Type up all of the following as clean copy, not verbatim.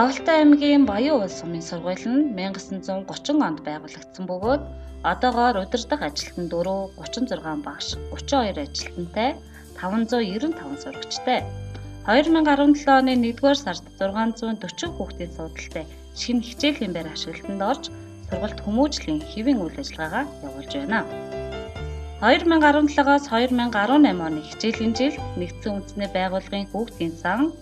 Говьлтай аймгийн Баян уул сумын сургууль нь 1930 онд байгуулагдсан бөгөөд одоогоор удирдах ажилтан 4, 36 багш, 32 ажилтнтай, 595 сурагчтай. 2017 оны 1-р сард 640 хүүхдийн суудалтай шинэ хичээлийн байр ашиглалтанд орж сургалт хүмүүжлийн хэвийн үйл ажиллагаагаа явуулж байна. 2017-оос 2018 оны хичээлийн жилд нэгдсэн үндэсний байгууллагын хүүхдийн сан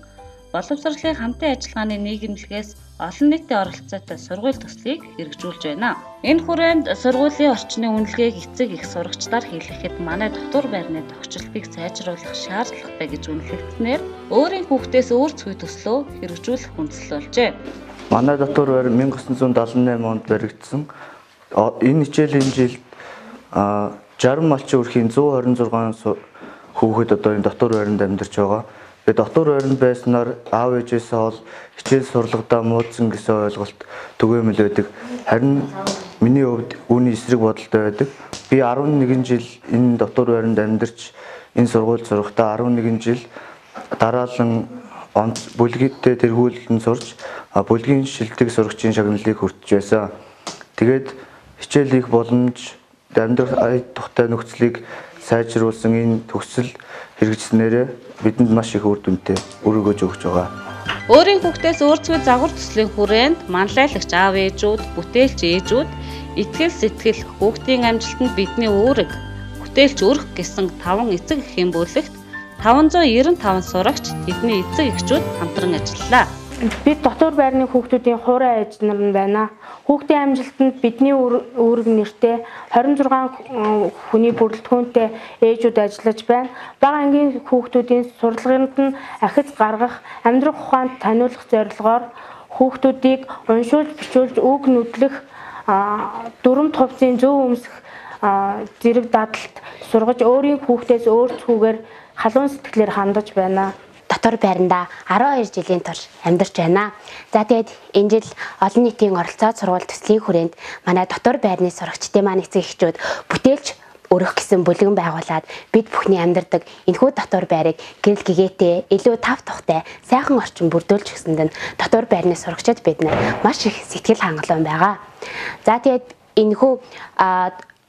боловсролын хамтын ажиллагааны нийгэмлэгээс олон нийтийн оролцоотой сургууль төслийг хэрэгжүүлж байна. Энэ хүрээнд сургуулийн орчны үнэлгээг эцэг их сурагчдаар хийлгэхэд манай дотуур байрны тохичлтыг сайжруулах шаардлагатай гэж үнэлэгдсэнээр өөрийн хүүхдээс өөр цгүй төслөө хэрэгжүүлэх хүндэслэл болжээ. Манай дотуур байр 1978 онд баригдсан. Энэ хичээлийн жилд 60 малчин өрхийн 126 хүүхэд одоо энэ дотуур байранд амьдарч байгаа. Тэгээ дотуур байранд байснаар аав ээжээсээ ол хичээл сурлагадаа муудсан гэсэн ойлголт түгээмэл байдаг. Харин миний хувьд үүний эсрэг бодолтой байдаг. Би 11 жил энэ дотуур байранд амьдарч энэ сургуульд сурахдаа 11 жил дараалан онц бүлгийдтэй тэргүүлэн сурч бүлгийн шилдэг сурагчийн шагналыг хүртэж байсан. Тэгээд хичээл хийх боломж, амьдрах ая тухтай нөхцөлийг сайжруулсан энэ төгсөл хэрэгжснээрээ бидэнд маш их үр дүнтэй үр өгөөж өгч байгаа. Өөрийн хүүхдээс өөр цгүй загвар төслийн хүрээнд манлайлагч аав ээжүүд, бүтээлч ээжүүд итгэл сэтгэл хүүхдийн амжилтанд бидний үүрэг, бүтээлч өрх гэсэн 5 эцэг эхийн бүлэгт 595 сурагч тэдний эцэг эхчүүд хамтран ажиллалаа. Бид дотуур байрны хүүхдүүдийн хуурай ээж нар нь байна. Хүүхдийн амжилтанд бидний үүрэг нэртэй 26 хүний бүрэлдэхүүнтэй ээжүүд ажиллаж байна. Бага ангийн хүүхдүүдийн сурлаганд нь ахиц гаргах, амьдрах ухаанд таниулах зорилгоор хүүхдүүдийг уншуулж, бичүүлж, үг нүдлэх, дүрэмт хувцсыг зөв өмсөх зэрэг дадалт сургаж өөрийн хүүхдээс өөр цүүгээр халуун сэтгэлээр хандаж байна. Дотор байрандаа 12 жилийн турш амьдарч байна. За тэгээд энэ жил олон нийтийн оролцоо сургууль төслийн хүрээнд манай дотор байрны сурагчдын маань эцэг эхчүүд бүтээлч өрөх гэсэн бүлгэн байгуулад бид бүхний амьдардаг энэхүү дотор байрыг гэрэл гэгээтэй илүү тав тухтай сайхан орчин бүрдүүлж өгсөнд нь дотор байрны сурагчид бид нар маш их сэтгэл хангалуун байгаа. За тэгээд энэхүү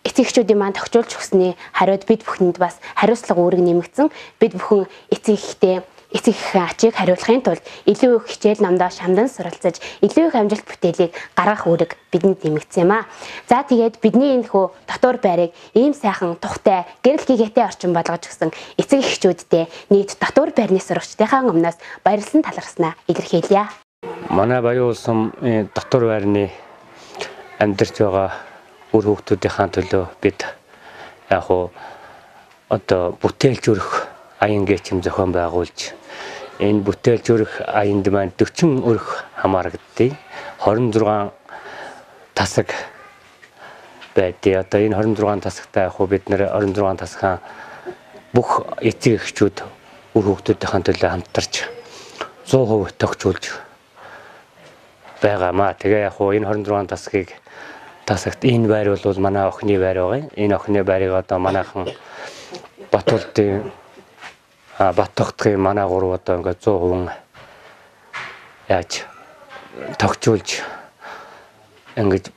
эцэг эхчүүдийн маань тохижуулж өгсөний хариуд бид бүхэнд бас хариуцлага үүрэг нэмэгдсэн. Бид бүхэн эцэг эхтэй эцэг эхийн ачийг хариулахын тулд илүү их хичээл номдоо шамдан суралцаж илүү их амжилт бүтээлийг гаргах үүрэг бидэнд нэмэгдсэн юм аа. За тэгээд бидний энэхүү дотуур байрыг ийм сайхан тухтай гэрэл гэгээтэй орчин болгож өгсөн эцэг эхчүүдтэй нийт дотуур байрны сурагчдынхаа өмнөөс баярлсан талархснаа илэрхийлье. Манай Баян уул сум дотуур байрны амьдарч байгаа үр хүүхдүүдийнхээ төлөө бид яг уу одоо бүтээлч өрх аян гэчим зохион байгуулж энэ бүтээлч өрх аянд маань 40 өрх хамаарагддээ. 26 тасаг байдیں۔ Одоо энэ 26 тасагтай яг уу бид нэр 26 тасгаа бүх эцэг эхчүүд үр хүүхдүүдийнхээ төлөө хамтарч 100% тохижуулж байгаамаа. Тэгээ яг уу энэ 26 тасгийг тасагт энэ байр бол манай охины байр байгаа. Энэ охины байрыг одоо манайхан Батулдын Баттогтгийн манай гурав одоо ингээд 100% яаж тогтжуулж ингээд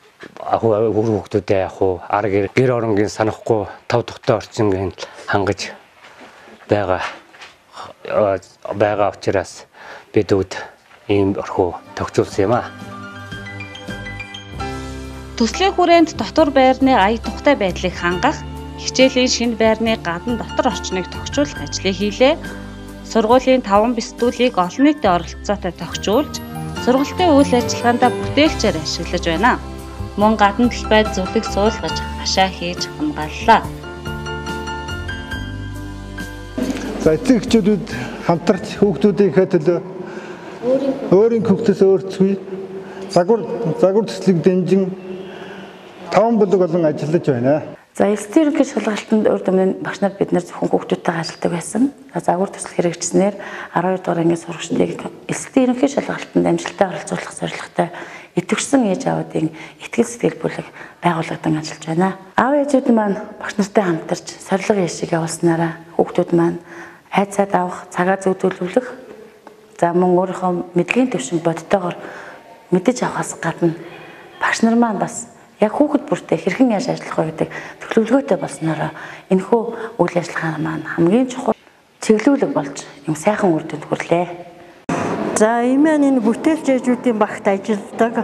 үр хүүхдүүдээ яг уу ар гэр оронгийн санахгүй тав тухтай орчингийн хангаж байгаа учраас бид үүд ийм орхио тогтжуулсан юм аа. Төслийн хүрээнд дотор байрны ая тухтай байдлыг хангах, хичээлийн шинэ байрны гадна дотор орчныг тохижуулах ажлыг хийлээ. Сургуулийн 5 бэстүүлийг олон нийтийн оролцоотой тохижуулж, сургалтын үйл ажиллагаандаа бүтээлчээр ашиглаж байна. Мөн гадна талбайд зүлэг суулгаж, хашаа хийж хамгааллаа. За эцэг эхчүүдүүд хамтарч хүүхдүүдийнхээ төлөө өөрийн хүүхдээс өөрцгүй загвар төслийг дэмжин 5 бүлэг болон ажиллаж байна. За элсэлтийн ерөнхий шалгалтанд урд өмнө багш нар бид нар зөвхөн хүүхдүүдтэйгээ ажилладаг байсан. Загвар төсөл хэрэгжснээр 12 дугаар ангийн сурагчдыг элсэлтийн ерөнхий шалгалтанд амжилттай оролцуулах зорилготой идэвхжсэн ээж аавуудын итгэл сэтгэл бүлэг байгуулагдан ажиллаж байна. Аав ээжүүд маань багш нартай хамтарч сорилго ишиг явуулснараа хүүхдүүд маань айцаад авах, цагаа зөв төлөвлөх, За мөн өөрийнхөө мэдлэгийн түвшинд бодтойгоор мэдэж авахаас гадна багш нар маань бас яг хүүхэд бүртээ хэрхэн яаж ажиллах вэ гэдэг төлөвлөгөөтэй болсноороо энэхүү үйл ажиллагаа маань хамгийн чухал чиглүүлэг болж юм сайхан үр дүнд хүрлээ. За имэн энэ бүтээлч ээжүүдийн багт ажилладаг.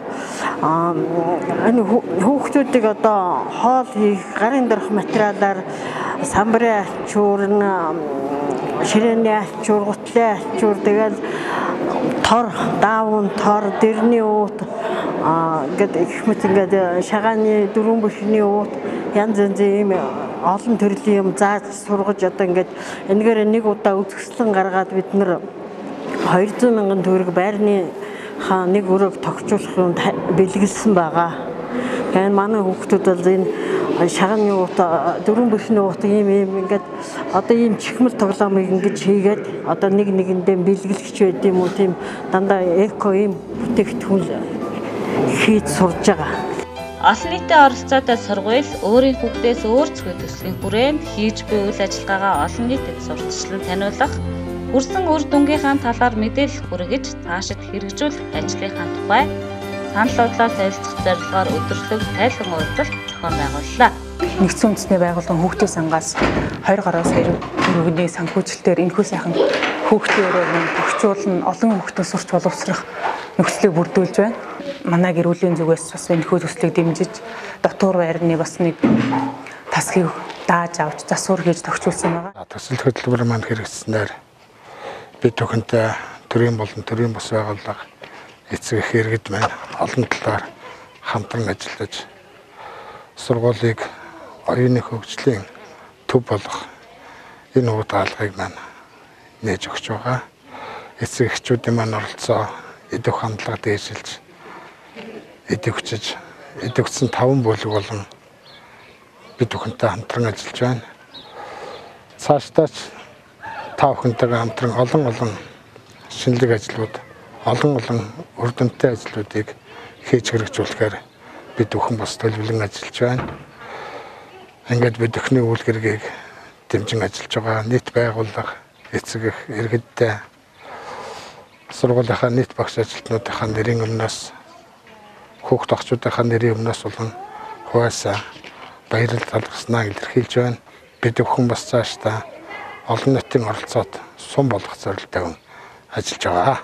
Энэ хүүхдүүдийг одоо хоол хийх, гарын дорх материалаар самбарын ачуур, ширээний ачуур, гутлын ачуур, тэгэл тор, даавн тор, дэрний уут ингээд их мэт ингээд шагааны дөрвөн бүхний уут янз янзын ийм олон төрлийн юм зааж сургаж одоо ингээд энэгээр нэг удаа үзэсгэлэн гаргаад бид нар 200 мянган төгрөг байрны хаа нэг өрөөг тогтчуулах юм бэлгэлсэн байгаа. Тэгэхээр манай хүүхдүүд бол энэ шаганы уут, дөрвөн бүхний уут ийм ингээд одоо ийм чихмэл тоглоомыг ингэж хийгээд одоо нэг нэгэндээ бэлгэлгч байд юм уу, тийм дандаа эко ийм бүтээгдэхүүн хийж сурж байгаа. Олон нийтийн оролцоотой сургууль өөрийн хүүхдээс өөр зөвхөн төслийн хүрээнд хийж буй үйл ажиллагаагаа олон нийтэд сурталчлан таниулах, хүрсэн үр дүнгийнхаа талаар мэдээлэл хүргэж цаашид хэрэгжүүлэх ажлынхаа тухай санал бодлоо солилцох зорилгоор өдөрлөг тайлан уулзалт зохион байгууллаа. Нэгдсэн үндэсний байгууллагын хүүхдийн сангаас 20 гаруй сая төгрөгийн санхүүжилтээр энэхүү сайхан хүүхдийн өрөөг нь тохижуулна, олон хүүхдийн сурч боловсрох нөхцөлийг бүрдүүлж байна. Манай гэр бүлийн зүгээс бас энэхүү төслийг дэмжиж дотуур байрны бас нэг тасгийг дааж авч засвар хийж тохижуулсан байгаа. Төсөл хөтөлбөр маань хэрэгжсэнээр бид бүхэнтэй төрийн болон төрийн бус байгууллага эцэг эх иргэд маань олон талаар хамтран ажиллаж сургуулийг оюуны хөгжлийн төв болох энэ уг даалгаврыг маань нээж өгч байгаа. Эцэг эхчүүдийн маань оролцоо идэвх хандлага дээшилж идэвхжиж идэвхсэн 5 бүлэг болон бид бүхэнтэй хамтран ажиллаж байна. Цаашдаа ч та бүхэнтэйгээ хамтран олон олон шинэлэг ажлууд, олон олон үр дүнтэй ажлуудыг хийж хэрэгжүүлэхээр бид бүхэн бас төлөвлөн ажиллаж байна. Ингээд бид бүхний үйл хэргийг дэмжин ажиллаж байгаа нийт байгууллага, эцэг эх иргэдтэй сургуулийнхаа нийт багш ажилтнуудынхаа нэрийн өмнөөс, хүүхд охчуудынхаа нэрийн өмнөөс болон хуваасаа баярлал талархснаа илэрхийлж байна. Бид бүхэн бас цаашдаа олон нийтийн оролцоод сум болгох зорилготой ажиллаж байгаа.